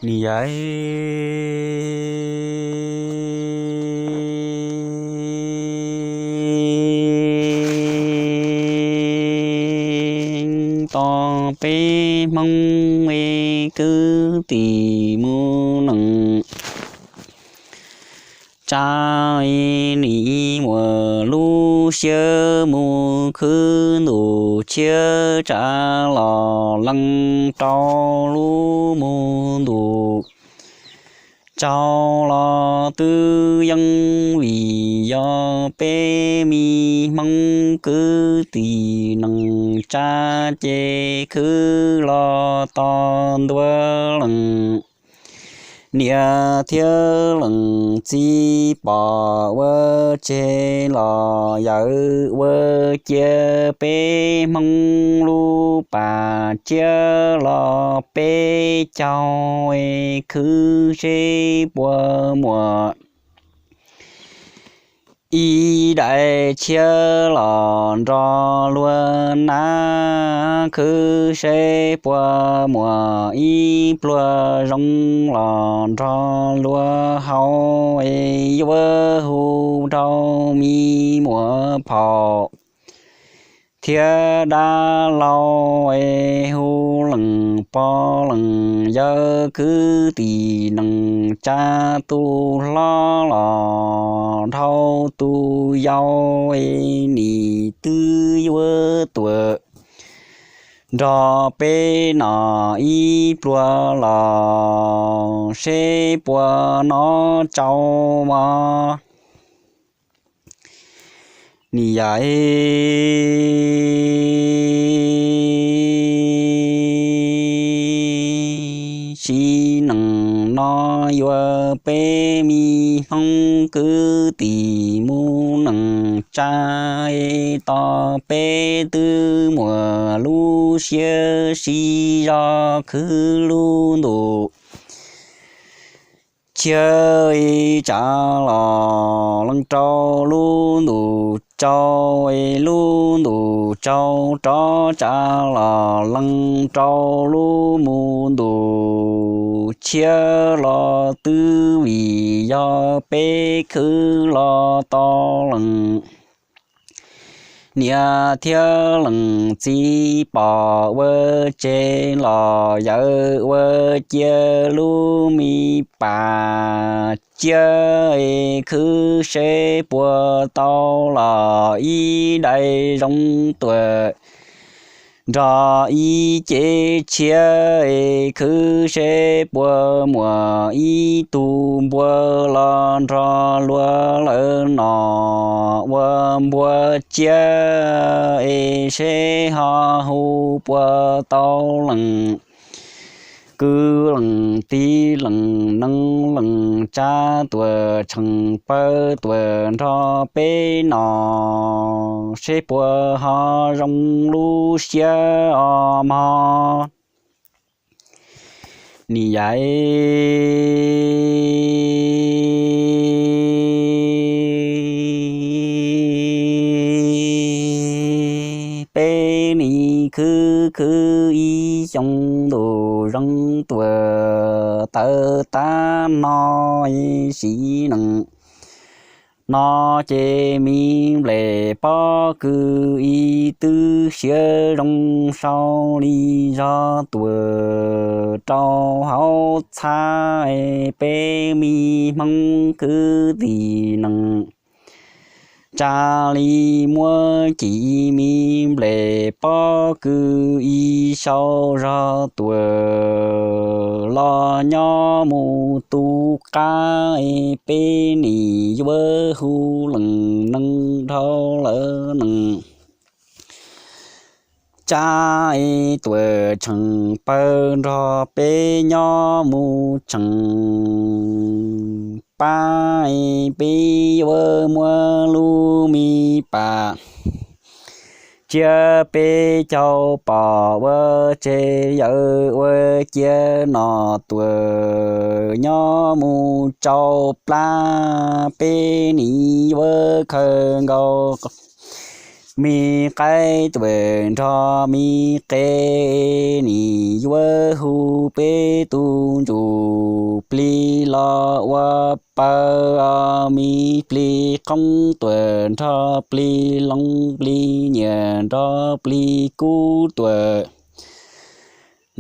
Ni yam tos peb Hmoob kwv tij mus neej tsa, nim muaj lub siab mus khwv ntuj tshiab tsa los lees rau lub mus ntuj tsaus los twb yeej vim yog peb me Hmoob kwv tij neej tsa ces khwv los tos ntua leej niam thiab leej txiv pom ua tseg los yawm ua cia peb Hmoob lub pas tsiab los peb caug es khwv seb puas muaj ib daim tshiab los nrog luag nab, khwv seb puas muaj ib pluag zoo los nrog luag haus es yuav hu rau me muam phauj thiab dab laug es hu leej pog leej yawg kwv tij neej tsa, tus hlob los dhau tus yau es nim twb yuav tuaj nrog peb noj ib pluag los seb puas noj tsau mog. Ni yam sim neej no yuav peb me Hmoob kwv tij mus neej tsa, tos peb twb muaj lub siab sib zog khwv lub ntuj tshiab tsa los lees rau lub ntuj tsaus, lub ntuj tsaus rov tsa los lees rau lub mus ntuj tshiab los twb vim yog peb khwv los tau leej niam thiab leej txiv pom ua tseg los yawm ua cia lub me pas tsiab es khwv seb puas tau los ib daim zoo tuaj nrog ib cev tshiab es khwv seb puas muaj ib tug npua los nrog luag lawv noj ua npua tsiab es seb ho hu puas tau leej kwv leej tij leej neej leej tsa tuaj tshee pawg tuaj nrog peb noj seb puas ho zoo lub siab os mog. Ni yam peb nim khwv khwv ib xyoo ntuj zoo tuaj tawm tag no sim neej no ces me nplej pob kws ib twb siav zoo sau li zog tuaj rau hauv txhab es peb me Hmoob kwv tij neej tsa li muab ci me nplej pob kws ib sau zog tuaj los nyob mus tu qab es peb nim yuav hu leej neej dhau lawm neej tsa es tuaj tshee pawg nrog peb nyob mus tshee pab es peb yuav muab lub me pas tsiab peb caug pom ua tseg yawm ua cia noj tuaj nyob mus tsau plab peb nim yuav khaws nkaus Me qaib tuam nrog me qe, nim yuav hu peb tug ntsuj plig los ua paws. Me plig qoob tuam nrog plig loo plig nyiam nrog plig kub tuam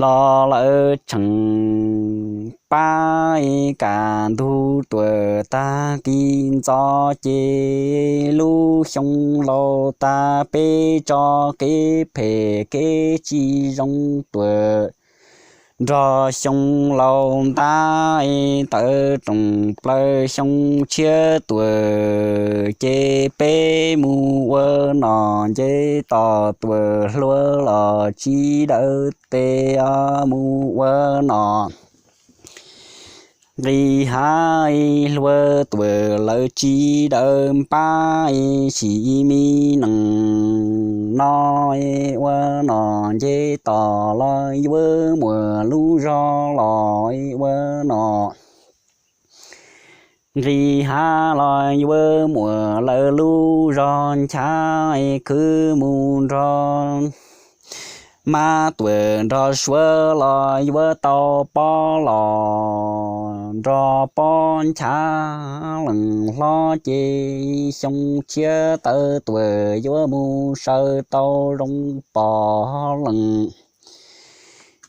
los lawv tseem pab kam ntug tuam tag kis ntxov ces lub xyoo laus tas peb tso kev phem kev tsis zoo tuam nrog xyoo laus ntab tawv rooj plaws xyoo tshiab tuam ces peb mus ua nom nce tos tuam hluas los tsis dawb tes mus ua nom nqis hav hluas tuam lawv tsis dawb npab sim me nees no ua nom nce tos los yuav muaj lub zog los ua nom nqis hav los yuav muaj lawv lub zog nchav khwv mus nrog mab tuam nrog suav los yuav tau pob los nrog pob nchav lees hlob ces xyoo tshiab tawv tuam yuav mus saws tau zoo pom lees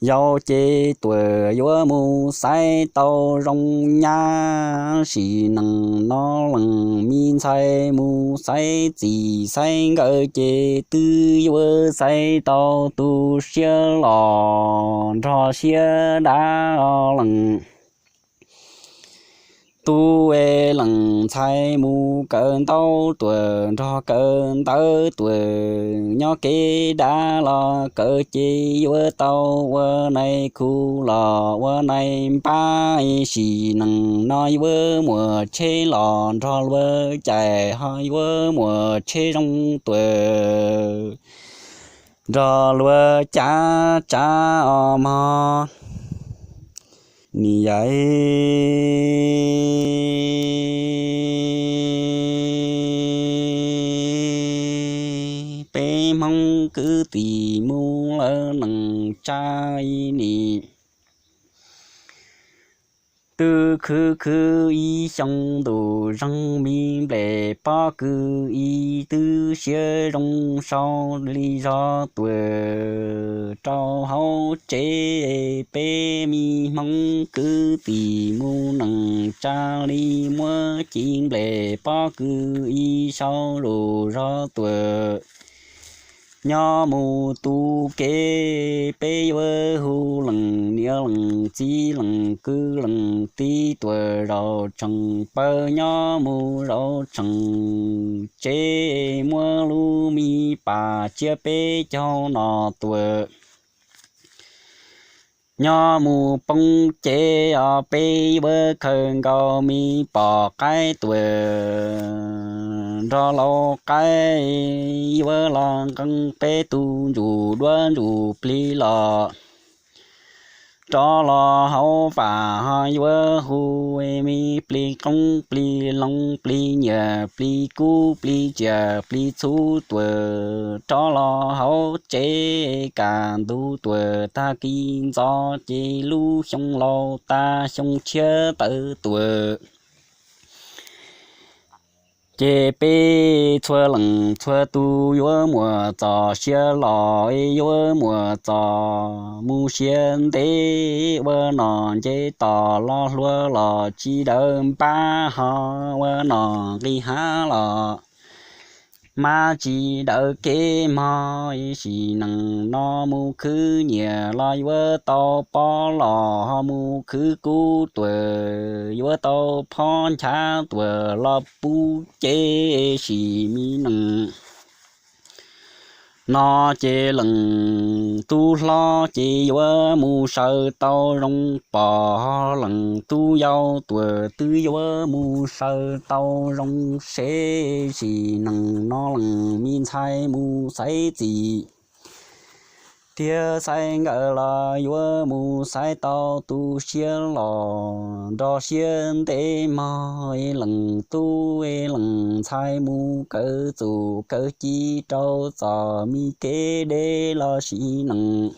yau ces tuam yuav mus xaiv tau zoo nyab sim nees no lees me ntxhais mus xaiv txim xaiv nkawm ces twb yuav xaiv tau tu siab los nrog siab dab lees tub es lees ntxhais mus kawm ntaub tuam nrog kawm ntawv tuam nyob kev dab los kawm ces yuav tau ua nais khu los ua nais npab sim nees no yuav muaj tsheb los nrog luag caij ho yuav muaj tsheb zoo tuam nrog luag cav tsav os mog. Nim yam peb Hmoob kwv tij mus lawm nees tsa ib nim twb khwv khwv ib xyoo ntuj zeeg me nplej pob kws ib twb siab zoo sau li zog tuam rau hauv tsev peb me Hmoob kwv tij mus nees tsa li muab ci nplej pob kws ib sau lus zog tuam nyob mus tu kev peb yuav hu lees niam lees txiv lees kwv lees tij tuam zaum tseem pawg nyob mus zaum tseem tsev muab lub me pas tsiab peb caug no tuam nyob mus poob cev os peb yuav khaws nkaus me pom qaib tuam nrog laus qaib yuav los nqee peb tug ntsuj duab ntsuj plig los rov los hauv pas ho yuav hu me plig qoob plig loo plig nyiam plig kub plig tsiaj plig txhu tuam rov los hauv tsev kam ntug tuam tag kis ntxov ces lub xyoo laus tas xyoo tshiab tawv tuam ces peb txhua leej txhua tus yuav muaj txoj sia los yuav muaj txoj mus sia ntev ua nom nce tos los hluas los tsis dawb npab ho ua nom nqis hav los mas tsis dawb kev mog. Sim neej no mus khwv nyiam los yuav tau pob los ho mus khwv kub tuam yuav tau phob nchav tuam los pub cev sim me neej no ces leej tub hlob ces yuav mus saws tau zoo pom ho leej tub yau tuam twb yuav mus saws tau zoo sev. Sim neej no leej me ntxhais mus xaiv txim Tiag xaiv nkawm los yuav mus xaiv tau tu siab los nrog siab ntev mog, leej tub leej ntxhais mus kawm txuj kawm ci rau txom mi kev deb los sim neej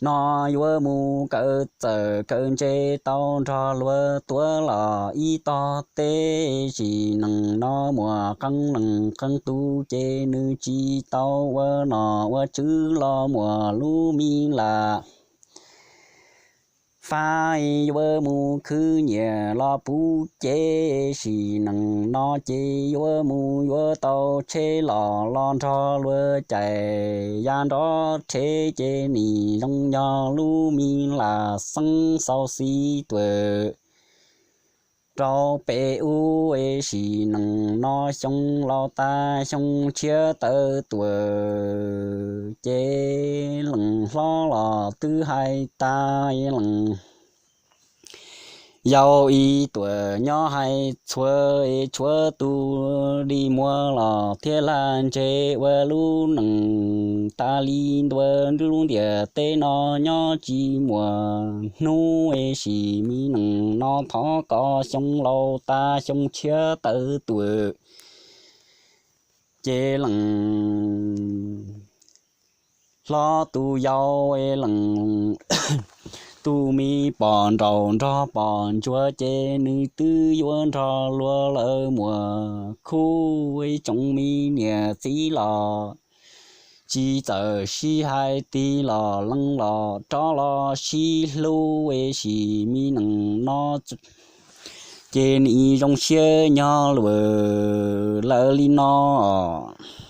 no yuav mus kawm txawm kawm ntse tau nrog luag tuav los ib tog teb, sim neej no muaj qee leej qee tus ces nws tsis tau ua nom ua tswv los muaj lub me lam fab yuav mus khwv nyiaj los puv cev, sim neej no ces yuav mus yuav tau tsheb los los nrog luag caij ya nrov rhe ces nim zoo yog lub me lam xeeb xau xis tuam rau pem ub, sim neej no xyoo laus tas xyoo tshiab tawm tuam ces leej hlob los twb hais tas leej yau ib tuam nyob hais txhua tshuav tus dig muag los thiab lag ntseg ua lub neej tas li ntua lub ntiaj teb no nyob tsis muaj hnub, sim me neej no thov kom xyoo laus tas xyoo tshiab tawm tuam ces leej hlob tus yau leej tus me pom nraum nrog pom ntsuag ces nws twb yuav nrog luag lawv muaj khub, tsoom me niam txiv los tsis txawm sib hais tig los leej los rov los sib hlub, sim me neej no ces nim zoo siab nyob luag lawv li no os.